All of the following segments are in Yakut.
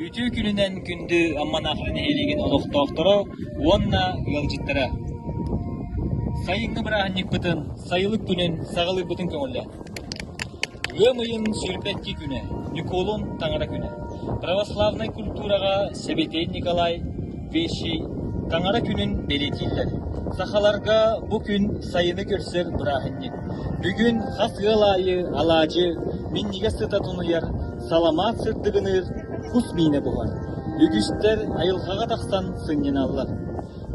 Үтүө күнүнэн күндү Амма Наахара нэһилиэгин олохтоохторо уонна ыалдьыттара! Сайыҥҥы бырааһынньыкпытын, сайылык күнүн саҕалыырбытын көҥүллээ. Ыам ыйын 22 күнэ, Ньукуолун таҥара күнэ. Православнай культураҕа Сэбиэтэй Николай Вещий таҥара күнүн бэлиэтииллэр. Сахаларга бу күн сайыны көрсөр бырааһынньык. Бүгүн хас ыал аайы алаадьы минньигэс сыта тунуйар, саламаат сырдыгыныыр, кус миинэ буһар. Үгүстэр айылҕаҕа тахсан сынньаналлар.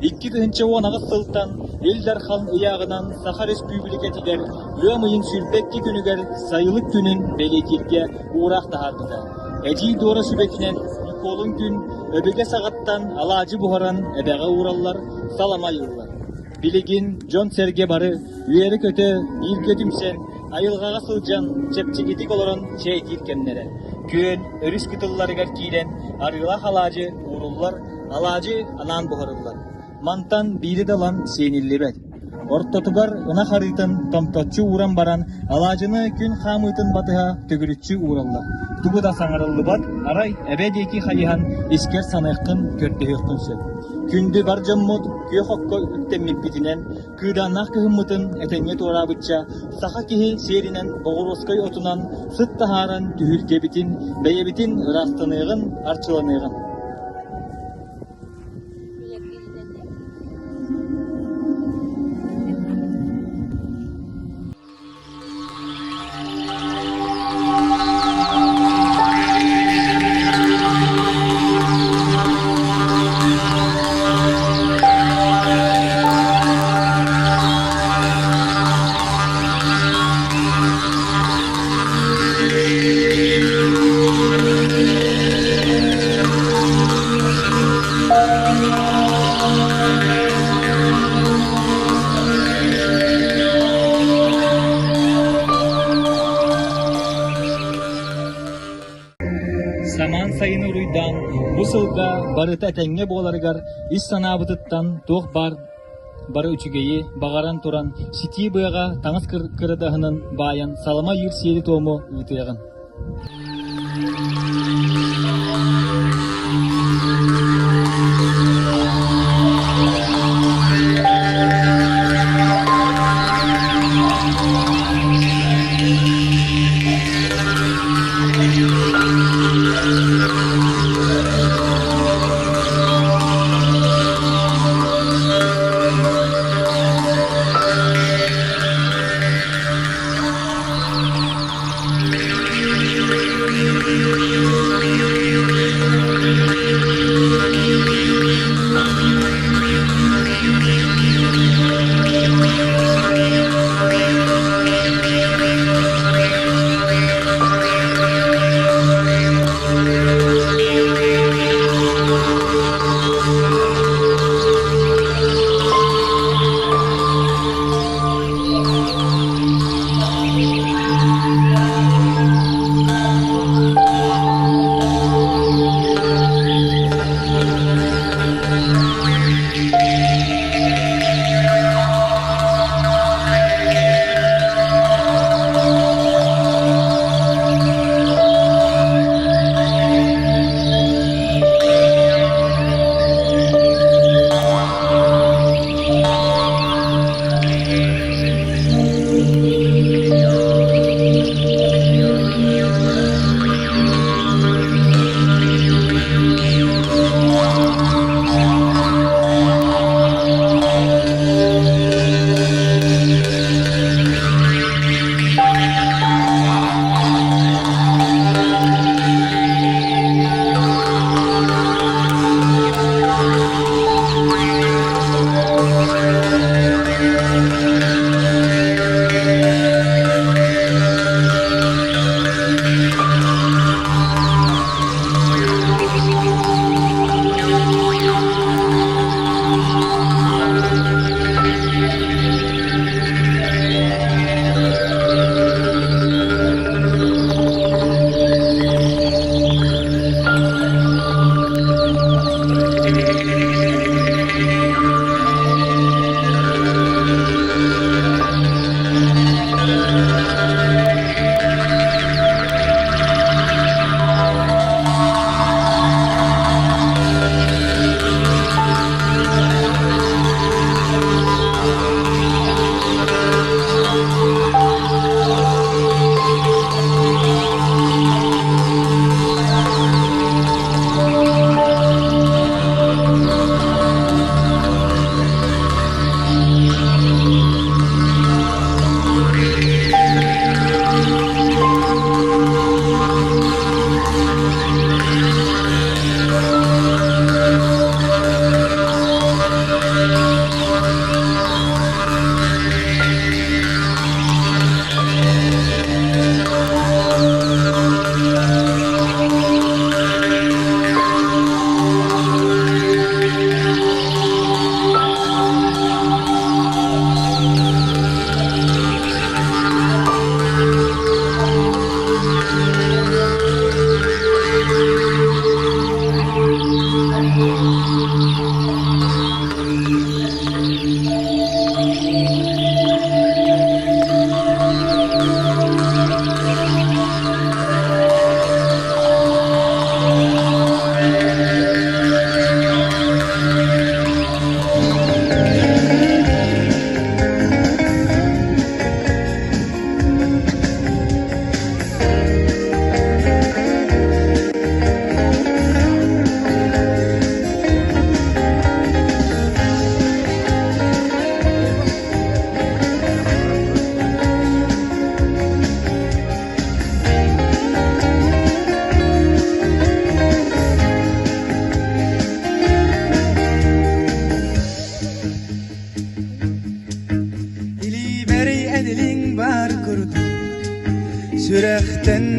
2018 сылтан Ил Дархан ыйааҕынан Саха Өрөспүүбүлүкэтигэр ыам ыйын 22 күнүгэр Сайылык күнүн бэлиэтииргэ уураах таһаарбыта. Эдьиий Дора сүбэтинэн Ньукуолун күн өбүгэ саҕаттан алаадьы буһаран эбэҕэ уураллар, салама ыйыыллар. Билигин дьон-сэргэ бары үөрэ-көтө бииргэ түмсэн, айылҕаҕа сылдьан чэпчэкитик олорон чэйдиир кэмнэрэ. Күөл, өрүс кытылларыгар киирэн арыылаах алаадьы ууруллар, алаадьы анаан буһарыллар. Мантан биири да ылан сиэниллибэт. Ортотугар ынах арыытын томточчу ууран баран, алаадьыны күн хаамыытын батыһа төгүрүччү уураллар. Тугу да саҥарыллыбат, арай эбэ диэки хайыһан искэр саныаххын, көрдөһүөххүн сөп. Күндү бар дьоммут күөх окко үктэммиппитинэн, кыыдааннаах кыһыммытын этэҥҥэ туораабычча, саха киһи сиэринэн боҕуруоскай отунан сыт таһааран түһүлгэбитин, бэйэбитин ыраастаныаҕын, арчыланыаҕын. Самаан сайыны уруйдаан, бу сылга барыта этэҥҥэ буоларыгар ис санаабытыттан туох баар бары үчүгэйи баҕаран туран ситии быаҕа таҥас кырадаһынын баайан салама ыйыыр сиэри-туому ыытыаҕын.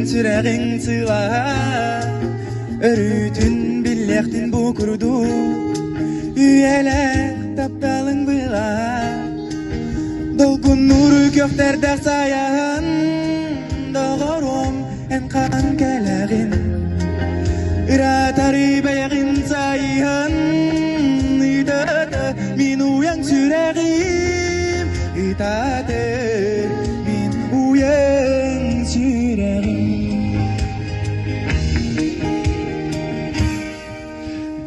Сүрэҕиҥ сылааһа Өрүүтүн биллиэхтин бу курдук Үйэлээх тапталыҥ былааһа Долгуннуур көхтөрдөөх сайаһын Доҕоруом эн хаһан кэлэҕин Ыраатары бэйэҕин сайыһан Ыытата мин уйаҥ сүрэҕим Ыытата мин уйаҥ сүрэҕим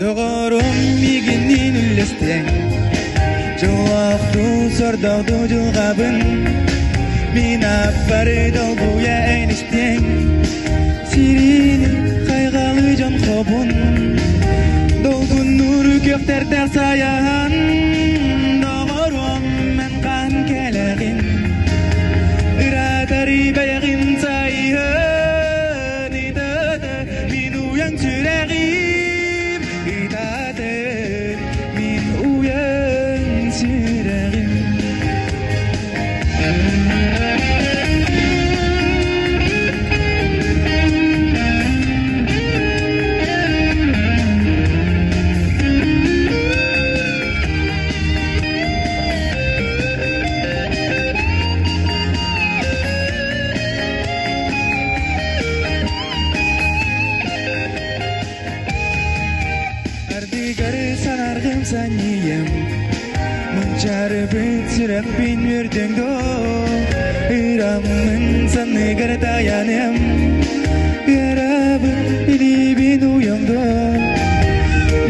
Доҕорум миигинниин үллэстиэҥ Дьоллоохтуу сордоохтуу дьылҕабын Мин аппары долгуйа эн истиэҥ Сирини хайҕалыы дьон хобун Долгуннуур күөхтэрдээх сайаһан Доҕоруом эн хаан кэлэҕин Ыраатары бэйэҕин сайыһан Ытата мин уйан сүрэҕим Ытата мин уйан сүрэҕим Ардыгар санаргым санньыйым Мунчаарыбыт сүрэхпин үөрдүҥ доо Ыраммын санныгар тайаным Ыарабыт илиибин уйан доо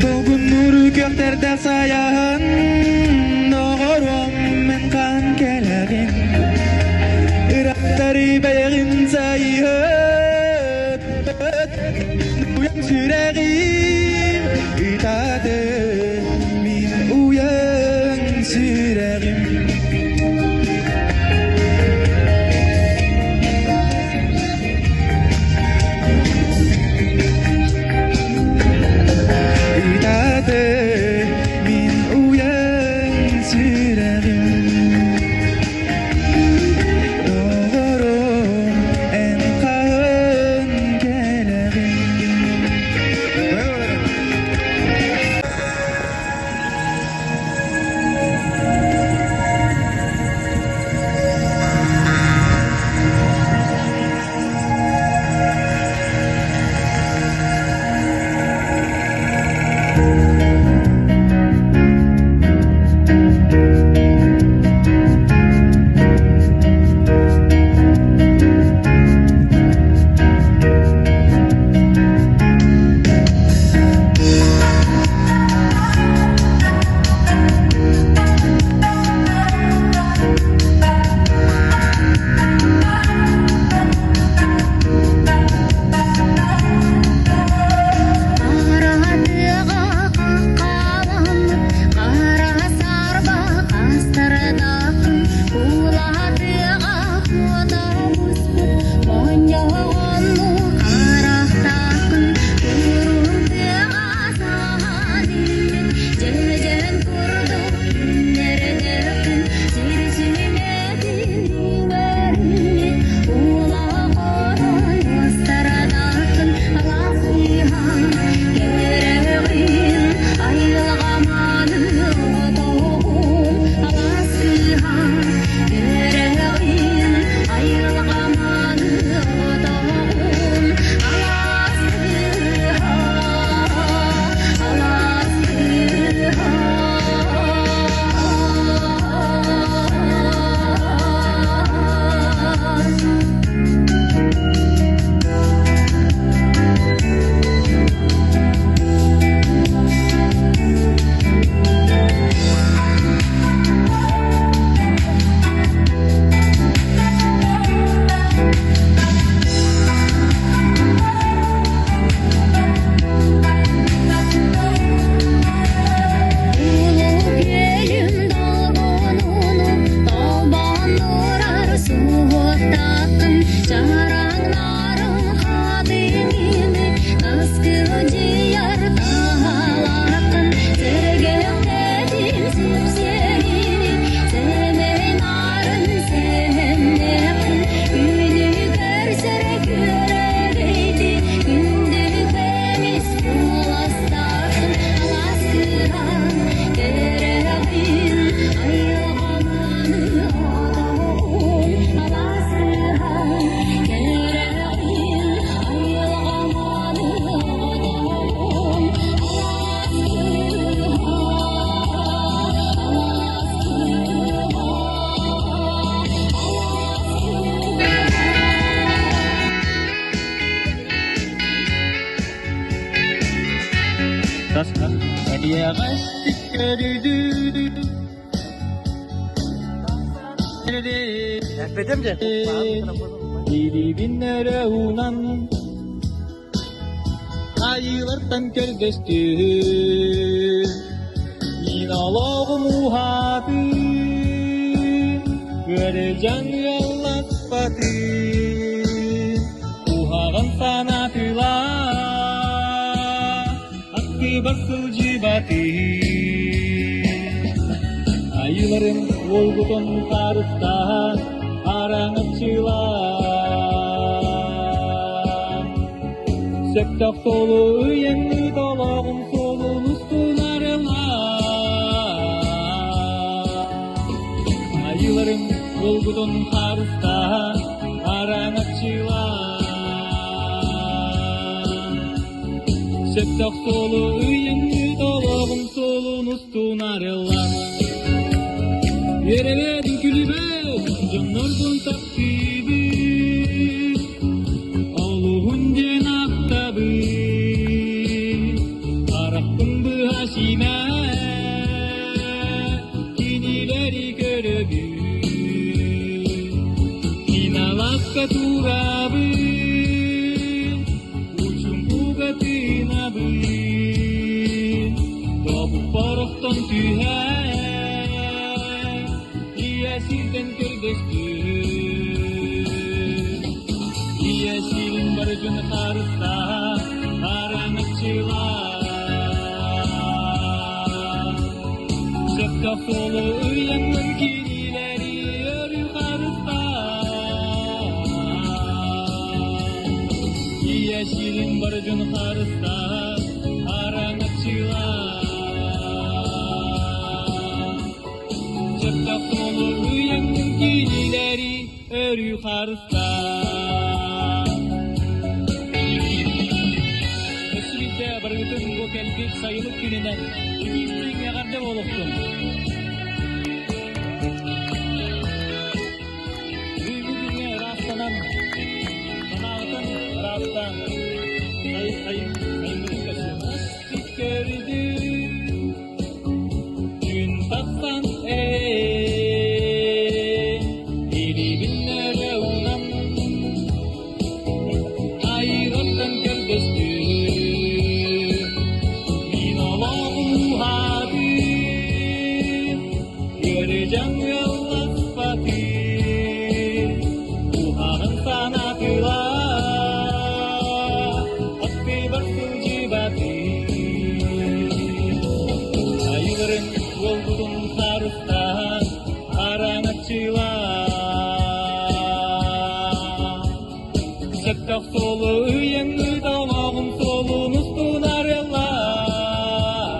Долгуннуур көхтөрдөөх сайаһын Доҕоруом мен хаан кэлэҕин Ыраттары бэйэҕин сайыһын Уйан сүрэҕим ытааты мин уйан сүрэҕим Ытааты мин уйан сүрэҕим Доҕорум эн хаһан кэлэҕин Араатыаҕа Эйэҕэстик көрүдүү Эппэтим дьэ. Илиибин өрө уунан Айыылартан көрдөстүм Мин олоҕум уһаатын Ыарыдьан ыалласпатын Куһаҕан санаатылар Аттыбар сылдьыбатын Айыыларым уолгутун харыстаан Араҥаччылаан Сөптөөх суолу ыйаҥныт олоҕум суолун устун арыллаан Айыыларым уолгутун харыстаан Араҥаччылаан Сөптөөх суолу ыйаҥныт олоҕум суолун устун арыллаан Үөрэбэт үҥкүлүбэт дьоннорбун таптыыбын Олуһун диэн ахтабын Харахпын быһа симэ Кинилэри көрөбүн Киналаска турабын Учуҥкуга тыынабын Тобукпар охтон түһэн Ийэ сиртэн көрдөстүм Ийэ сирин бары дьону харыстаан Араҥаччылаан Сөптөөх суолу ыйаҥҥын кинилэри өрүү харыстаан Ийэ сирин бары дьону харыстаан Араҥаччылаан Сөптөөх суолу ыйаҥҥын кинилэри өрүү харыстаан Өссүбүтэ барыгытын бу кэлбит сайылык күнүнэн итии-истиҥ эҕэрдэ буолуохтун! Бүгүҥҥү күҥҥэ ыраастанан, санааҕытын ыраастаан, сайыҥҥытын көрсүөм. Көрдүм Күн тахсан илиибин өрө уунан Айыгыттан көрдөстүм Мин олоҕум уһаатын Ыарыдьаҥ ыалласпатын Уһаҕын санаатылар Аттыбар сылдьыбатын Айыларын уолгутун харыстаан Араҥаччылаан Сөптөөх суолу ыйаҥныт олоҕум суолун устун арыаллаан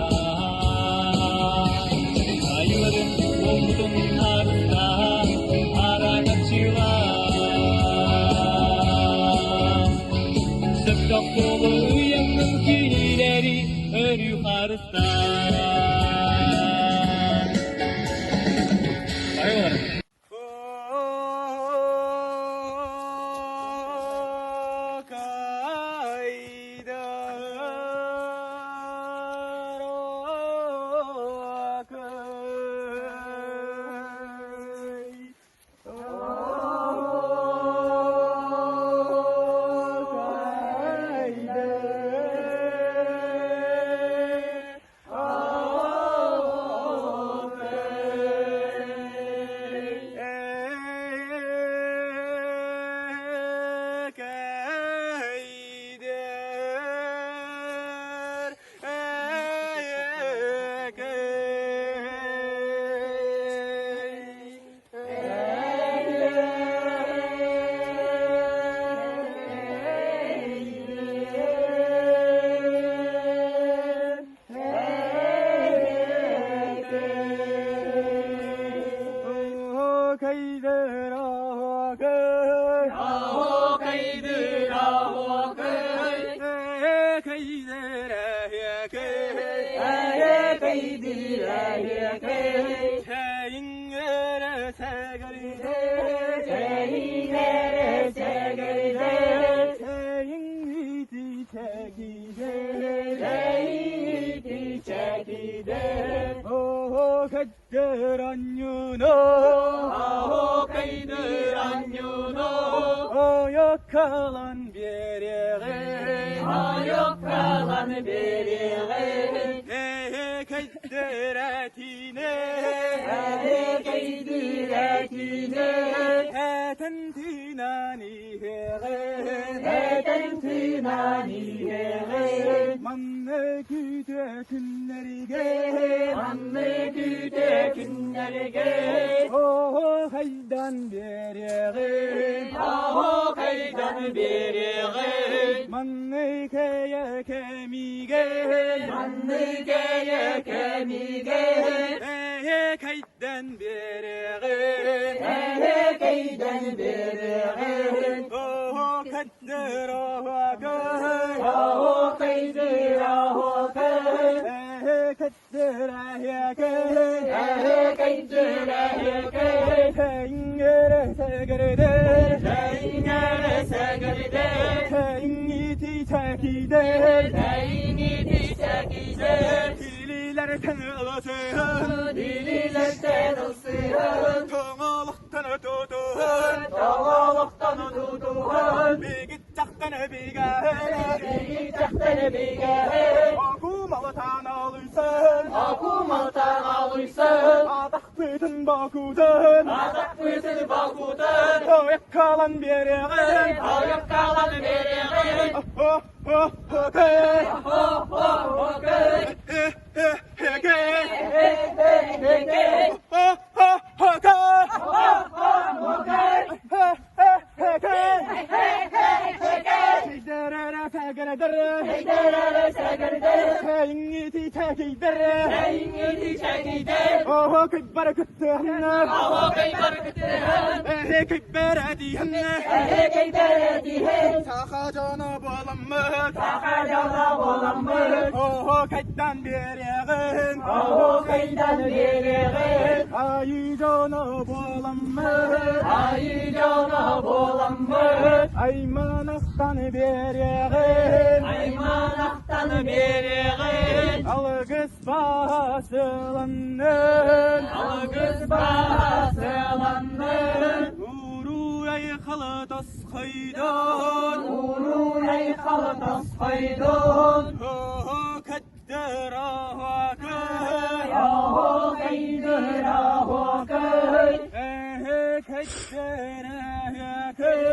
Айыларын уолгутун харыстаан Араҥаччылаан Сөптөөх суолу ыйаҥҥын кинилэри өрүү харыстаан Оһо анньуно Оһуокайдыр анньуно Ойоккалан биэриэҕин Ойоккалан биэриэҕин Эһэкэйдир этине Эһэкэйдир этине Этэн тыынан иһэҕин Этэн тыынан иһэҕин Манна күүтэ күннэригэр Манна күүтэ күннэргэ Оһуохайдан биэриэҕин Оһуохайдан биэриэҕин Манна кэйэ кэмигэр Манна кэйэ кэмигэр Эһэкэйдэн биэриэҕин Эһэкэйдэн биэриэҕин Оһуохайдыр оһуохай Оһуохайдыр оһуохай Эһэкэйдир эһэкэй Эһэкэйдир эһэкэй Тэҥҥэрэ сэгэрдэр Тэҥҥэрэ сэгэрдэр Тэҥҥити тэкидэр Тэҥҥити тэкидэр Тилилэртэн ылсыһын Тилилэртэн ылсыһын Тоҥолохтон тутуһун Тоҥолохтон тутуһун Бигиччэхтэн бигэһин Бигиччэхтэн бигэһин Акумалатан алыйсын Акумалтан алыйсын Атахпытын бакутын Атахпытын бакутын Тойыккалан биэриэҕин Тойуккалан биэриэҕин Хо-хо-хо-кэй Хо-хо-хо-кэй Хе-хе-хе-кэй Хе-хе-хе-кэй Хо-хо-хо-кэй Хо-хо-хо-кэй Хе-хе-хе-кэй Хе-хе-хе-кэй Саха дьоно буоламмыт, Саха дьоно буоламмыт, оһуокайдан биэриэҕин, оһуокайдан биэриэҕин, айыы дьоно буоламмыт, айыы дьоно буоламмыт, айманахтан биэриэҕин, айманахтан биэриэҕин, алгыс баасыланнын, алгыс баасыланнын, уруй айхалы тосхойдун, уруй айхалы тосхойдун, оһуокайдыр оһуокай, оһуокайдыр оһуокай, эһэкэйдир эһэкэй,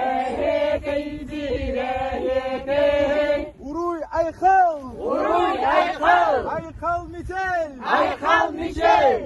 эһэкэйдир эһэкэй, Уруй айхал! Уруй айхал! Айхал Мичел! Айхал Мичел!